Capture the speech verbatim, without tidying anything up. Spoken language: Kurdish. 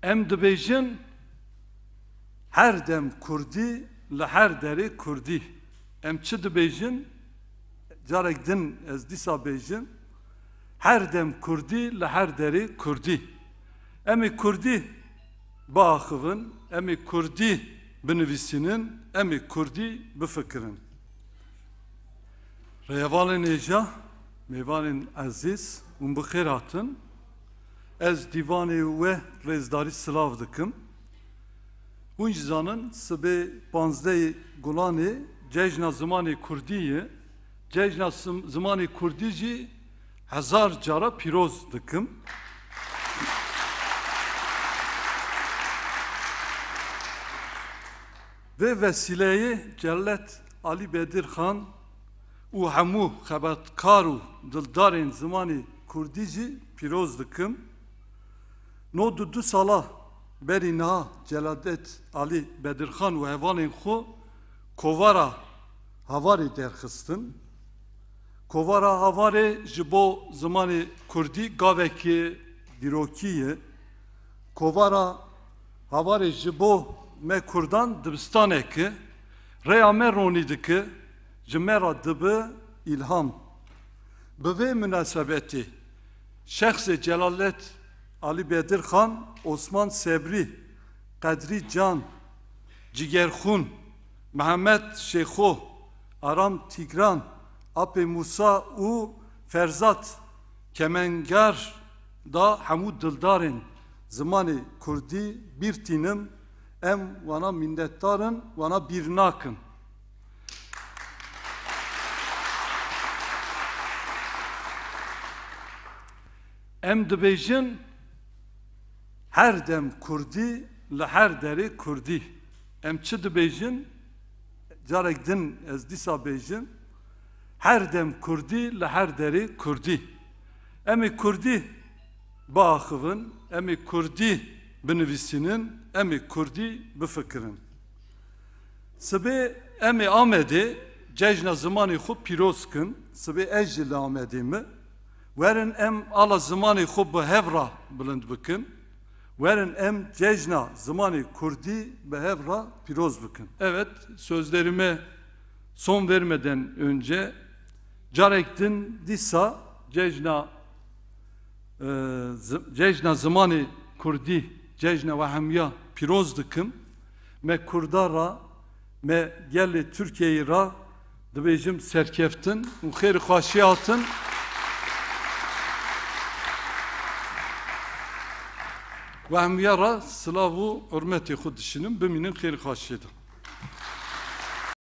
Em dibêjin, her dem kurdî, li her derê kurdî. Em çi dibêjin? Carek din ez dîsa bêjim, her dem kurdî, li her derê kurdî. Em ê kurdî biaxivin, em ê kurdî binivîsînin, em ê kurdî bifikirin. Rêhevalên hêja, mêvanên ezîz, hûn bi xêr hatin. Ez dîvanê we rêzdarî silav dikim. Hûn jî zanin, sibê panzdehê Gulanê cejna zimanê kurdî ye. Cejna sim-, zimanê kurdî jî hezar cara pîroz dikim. Vê vesîleyê Celet Alî Bedirxan û hemû xebatkar û dildarên zimanê kurdî jî pîroz dikim. Nod û du sala berî niha Celadet Alî Bedirxan û hevalên xwe kovara Havarê derxistin. Kovara Havarê ji bo zimanê kurdî gavekê dîrokî ye. Kovara Havarê ji bo me kurdan dibistanek e. Rêya me ronî dike, ji me re dibe îlham. Bi vê minasebetê şexsê Celalet Alî Bedirxan, Osman Sebrî, Qedrî Can, Cigerxûn, Mihemed Şêxo, Aram Tîgran, Apê Mûsa û Ferzat Kemengar da hemû dildarên zimanê kurdî bîr tînim, em wana mînetdar in, wana bîr nakin. Em dibêjin, her dem kurdî, li her derê kurdî. Em çi dibêjin? Carek din ez dîsa bêjim, her dem kurdî, li her derê kurdî. Em ê kurdî biaxivin, em ê kurdî binivîsînin, em ê kurdî bifikirin. Sibê em ê Amedê cejna zimanê xwe pîroz kin. Sibê ez jî li Amedê me. Werin em ala zimanê xwe bi hev re bilind bikin. Werin em cejna zimanê kurdî bi hev re pîroz bikin. Evet, sözlerime son vermeden önce carek din dîsa cejna, e, zi-, cejna zimanê kurdî, cejna we hemiya pîroz dikim. Me kurda re, me gelê Tirkiyeyê re dibêjim serkeftin û xêr û xweşî hatin. We hemiya re silav û hurmetê xwe dişînim. Bimînin xêr û xweşiyê de.